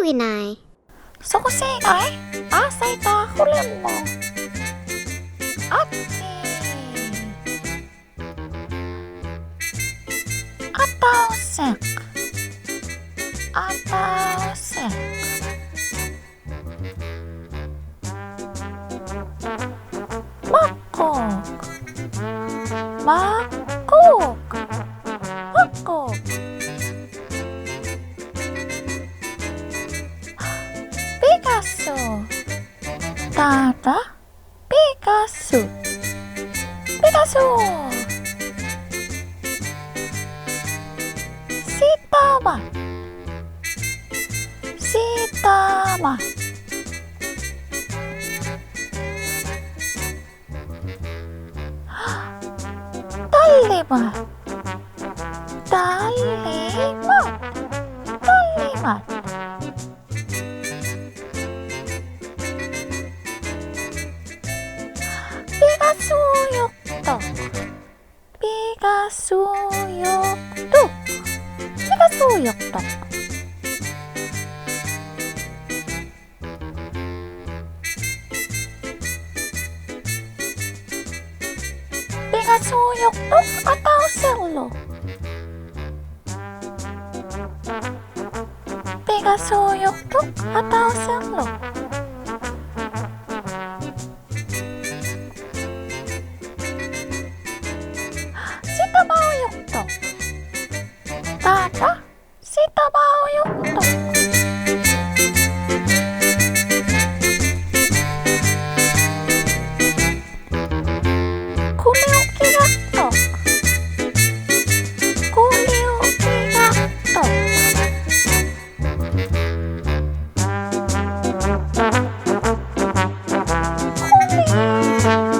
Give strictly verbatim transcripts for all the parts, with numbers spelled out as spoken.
ᑕᑯᒋᓇᐃ. ᓱᕈᓰᖓᐃ, ᐊᓴᐃᑕ ᖁᓕᒧᑦ. ᐊᑏ. ᐊᑕᐅᓯᖅ. ᐊᑕᐅᓯᖅ. ᒪᕐᕉᒃ. ᒪᕐᕉᒃ. ᒪᕐᕉᒃ. ᐱᖓᓱᑦ. ᑕᑕ. ᐱᖓᓱᑦ. ᐱᖓᓱᑦ. ᓯᑕᒪᑦ. ᓯᑕᒪᑦ. ᑕᓪᓕᒪᑦ. ᑕᓪᓕᒪᑦ. ᑕᓪᓕᒪᑦ. ᐱᖓᓲᔪᖅᑐᖅ. ᐱᖓᓲᔪᖅᑐᖅ. ᐱᖓᓲᔪᖅᑐᖅ. ᐱᖓᓲᔪᖅᑐᖅ ᐊᑕᐅᓯᕐᓗ. ᐱᖓᓲᔪᖅᑐᖅ ᐊᑕᐅᓯᕐᓗ. ᓯᑕᒪᐅᔪᖅᑐᖅ. ᑕᑕ. ᓯᑕᒪᐅᔪᖅᑐᖅ. ᑯᓕᐅᑭᒐᖅᑐᖅ. ᑯᓕᐅᑭᒐᖅᑐᖅ. ᑯᓕ.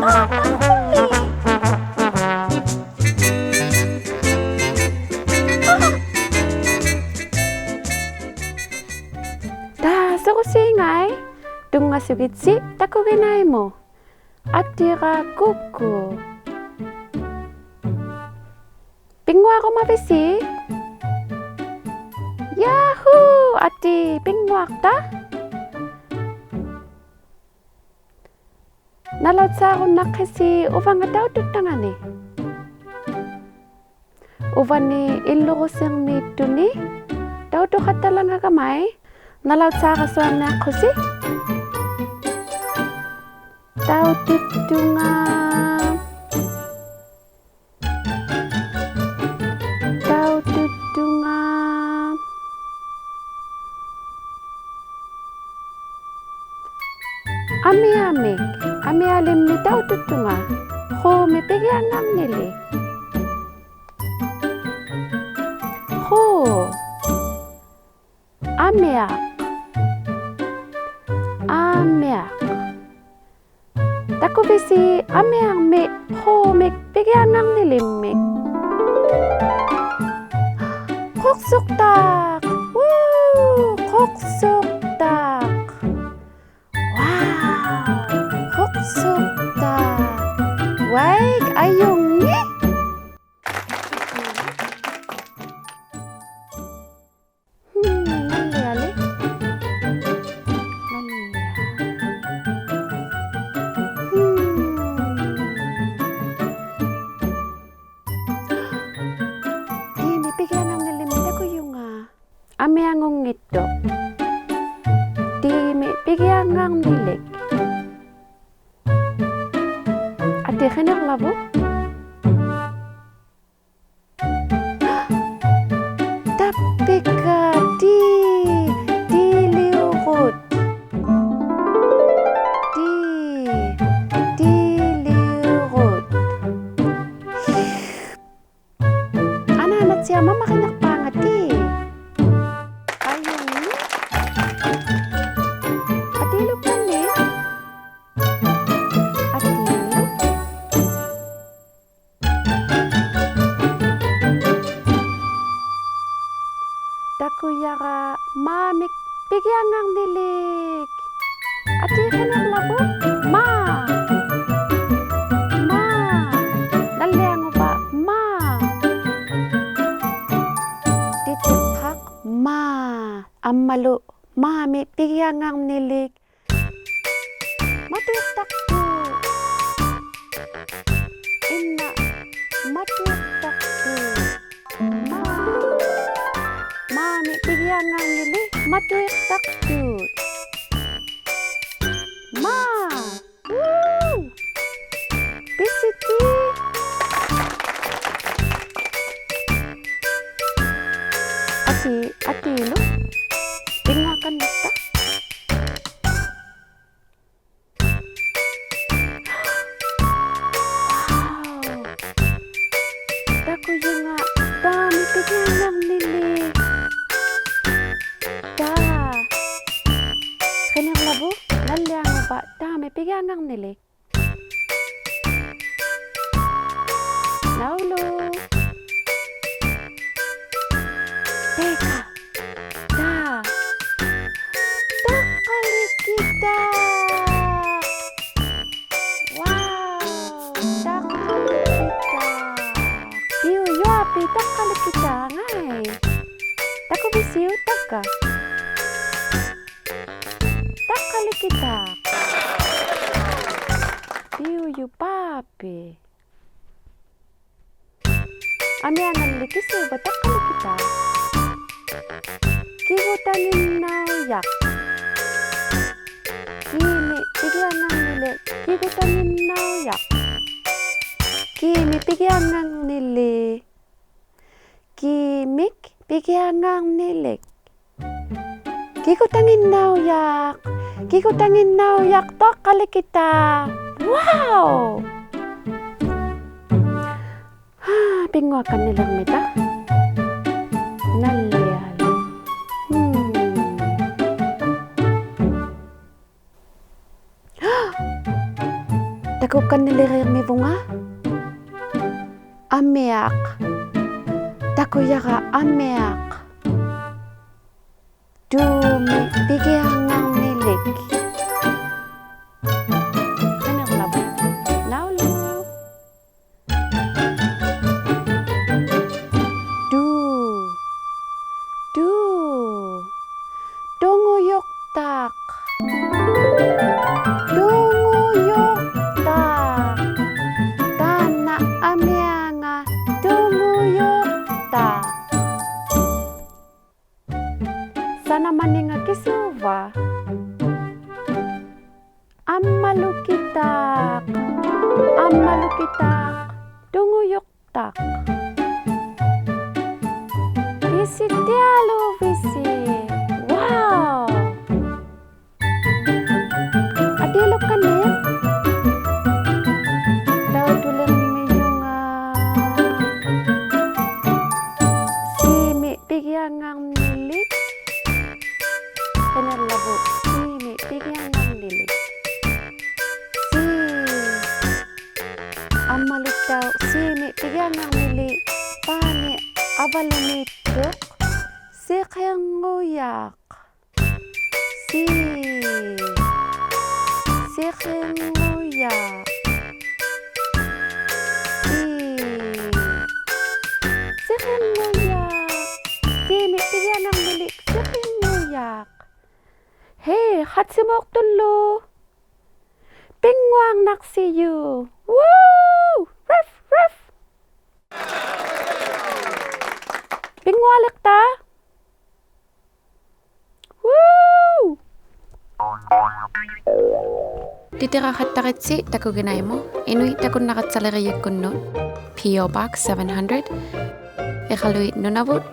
ᑕᑕ ᑯᓕ. ᑖ, ᓱᕈᓰᖓᐃ, ᑐᙵᓱᒋᑦᓯ ᑕᑯᒋᓇᐃᒧᑦ. ᐊᑎᕋ ᑯᑯ. ᐱᙳᐊᕈᒪᕕᓯ? ᔮᕼᐆ, ᐊᑏ ᐱᙳᐊᖅᑕ. ᓇᓚᐅᑦᓵᕈᓐᓇᖅᑭᓯ ᐅᕙᖓ ᑕᐅᑐᒃᑕᖓᓂ? ᐅᕙᓂ ᐃᓪᓗᕈᓯᕐᒦᑦᑐᓂ ᑕᐅᑐᖃᑦᑕᓚᖓᒐᒪᐃ. ᓇᓚᐅᑦᓵᕋᓱᐊᕐᓂᐊᖅᑯᓯ. ᑕᐅᑐᒃᑐᖓ. ᑕᐅᑐᒃᑐᖓ. ᐊᒥᐊᒥᒃ, ᐊᒥᐊᓕᒻᒥᒃ ᑕᐅᑐᒃᑐᖓ. ᖁᒥᒃ ᐱᒋᐊᙵᕐᓂᓕᒃ. ᖁ. ᐊᒥᐊᖅ. ᐊᒥᐊᖅ. ᑕᑯᕕᓯ ᐊᒥᐊᕐᒥᒃ ᖁᒥᒃ ᐱᒋᐊᙵᕐᓂᓕᒻᒥᒃ? ᖁᖅᓱᖅᑕᖅ. ᕗᐆ! ᖁᖅᓱᖅᑕᖅ. ᕗᐆ! ᖁᖅᓱᖅᑕᖅ. ᐅᐊᐃᒃ, ᐊᔪᙱ. ᕼᒻ, ᓇᓪᓕᐊᓕ. ᓇᓪᓕᐊ. ᕼᒻ. ᑏᒥᒃ ᐱᒋᐊᙵᕐᓂᓕᒻᒥᒃ ᑕᑯᔪᖓ. ᐊᒥᐊᖑᙱᑦᑐᖅ. ᑏᒥᒃ ᐱᒋᐊᙵᕐᓂᓕᒃ. ᐊᑏ ᕿᓂᕐᓚᕗᑦ. ᑕᕝᕙᒃᑲ, ᑏ, ᑏᓕᐅᕈᑦ. ᑏ, ᑏᓕᐅᕈᑦ. ᐊᓈᓇᑦᓯᐊᒪ ᒪᕐᕉᒃ ᕿᓂᖅᐹᖓ ᑏ. ᐊᔪᙱ. ᐊᑏᓗ ᑲᓐᓂ. ᐊᑏᓗ. ᑕᑯᔭᕋ ᒪᒥᒃ ᐱᒋᐊᙵᕐᓂᓕᒃ. ᐊᑏ ᕿᓂᕐᓚᕗᑦ. ᒪ. ᒪ. ᓇᓪᓕᐊᖑᕙ? ᒪ. ᑎᑎᖅᑲᖅ ᒪ. ᐊᒻᒪᓗ ᒪᒥᒃ ᐱᒋᐊᙵᕐᓂᓕᒃ. ᒪᑐᐃᖅᑕᖅᑐᖅ. ᐃᓐᓇ ᒪᑐᐃᖅᑕᖅᑐᖅ. ᒪ. ᒪᒥᒃ ᐱᒋᐊᙵᕐᓂᓕᒃ ᒪᑐᐃᖅᑕᖅᑐᖅ. ᒪ. ᕘ! ᐱᓯᑎ. ᐊᑏ, ᐊᑏᓗ. ᐱᙳᐊᒃᑲᓐᓂᖅᑕ. Wow! ᑕᑯᔪᖓ ᑕᒥᒃ ᐱᒋᐊᙵᕐᓂᓕᒃ. ᑕ. ᕿᓂᕐᓚᕗᑦ, ᓇᓪᓕᐊᖑᕙ ᑕᒥᒃ ᐱᒋᐊᙵᕐᓂᓕᒃ? ᓇᐅᓪᓗ. ᑕᐃᑲ. ᑕ. ᑕᖅᑲᓕᑭᑖᖅ. Wow, ᑕᖅᑲᓕᑭᑖᖅ. ᐱᐅᔪᐊᐱᒃ ᑕᖅᑲᓕᑭᑖᖅ ᐊᐃ. ᑕᑯᕕᓯᐅᒃ ᑕᒃᑲ? ᑕᖅᑲᓕᑭᑖᖅ. ᐱᐅᔪᐊᐱᒃ. ᐊᒥᐊᖓᓕ ᑭᓱᕙ ᑕᖅᑲᓕᑭᑖᖅ? ᑭᒍᑕᖏᕐᓇᐅᔭᖅ. ᑭᒥᒃ ᐱᒋᐊᙵᕐᓂᓕᒃ ᑭᒍᑕᖏᕐᓇᐅᔭᖅ. ᑭᒥᒃ ᐱᒋᐊᙵᕐᓂᓕᒃ. ᑭᒥᒃ ᐱᒋᐊᙵᕐᓂᓕᒃ. ᑭᒍᑕᖏᕐᓇᐅᔭᖅ. ᑭᒍᑕᖏᕐᓇᐅᔭᖅ ᑕᖅᑲᓕᑭᑖᖅ. Wow! ᐋ, ᐱᙳᐊᒃᑲᓐᓂᓕᕐᒥᑕ. ᓇᓪᓕᐊᓕ. ᒻᒻ. ᑕᑯᒃᑲᓐᓂᓕᕐᒥᕗᖓ. ᐊᒥᐊᖅ. ᑕᑯᔭᕋ ᐊᒥᐊᖅ. ᑐᒥᒃ ᐱᒋᐊᙵᕐᓂᓕᒃ. ᕿᓂᕐᓚᕗᑦ. ᓇᐅᓪᓗ. ᑐ. ᑐ. ᑐᖑᔪᖅᑕᖅ. ᑐᖑᔪᖅᑕᖅ. ᑖᓐᓇ ᐊᒥᐊᖓ ᑐᖑᔪᖅᑕᖅ. ᓴᓇᒪᓂᖓ ᑭᓱᕙ? ᐊᒻᒪᓗᑭᑖᖅ. ᐊᒻᒪᓗᑭᑖᖅ. ᑐᖑᔪᖅᑕᖅ. ᐱᓯᑎᐊᓗᕕᓯ. Wow! ᐊᑏᓗᒃᑲᓐᓂᖅ. ᑕᐅᑐᓕᕐᒥᔪᖓ. ᓯᒥᒃ ᐱᒋᐊᙵᕐᓂᓕᒃ. ᕿᓂᕐᓚᕗᑦ. ᓯᒥᒃ ᐱᒋᐊᙵᕐᓂᓕᒃ. ᓯ. ᐊᒻᒪᓗᑦᑕᐅᖅ ᓯᒥᒃ ᐱᒋᐊᙵᕐᓂᓕᒃ ᐹᓂ ᐊᕙᓗᒦᑦᑐᖅ. ᓯᕿᙳᔭᖅ. ᓯ. ᓯᕿᙳᔭᖅ. ᓯ. ᓯᕿᙳᔭᖅ. ᓯᒥᒃ ᐱᒋᐊᙵᕐᓂᓕᒃ ᓯᕿᙳᔭᖅ. ᕼᐃ, ᖃᑦᓯᒨᖅᑐᓪᓗ. ᐱᙳᐊᕐᓇᖅᓯᔪᖅ. Woo! Ruff, ruff. ᐱᙳᐊᓕᖅᑕ. Woo! ᑎᑎᕋᖃᑦᑕᕆᑦᓯ ᑕᑯᒋᓇᐃᒧᑦ, ᐃᓄᐃᑦ ᑕᑯᓐᓇᕋᑦᓴᓕᕆᔨᒃᑯᓐᓄᑦ, P O Box seven hundred, ᐃᖃᓗᐃᑦ, ᓄᓇᕗᑦ,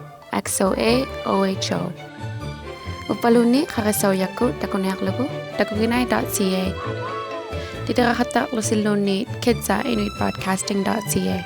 X O A O H O. ᐅᕝᕙᓘᓐᓃᑦ ᖃᕆᓴᐅᔭᒃᑯᑦ ᑕᑯᓂᐊᕐᓗᒍ, takuginai dot C A. ᑎᑎᕋᖃᑦᑕᕐᓗᓯᓘᓐᓃᑦ kids at inuit broadcasting dot C A.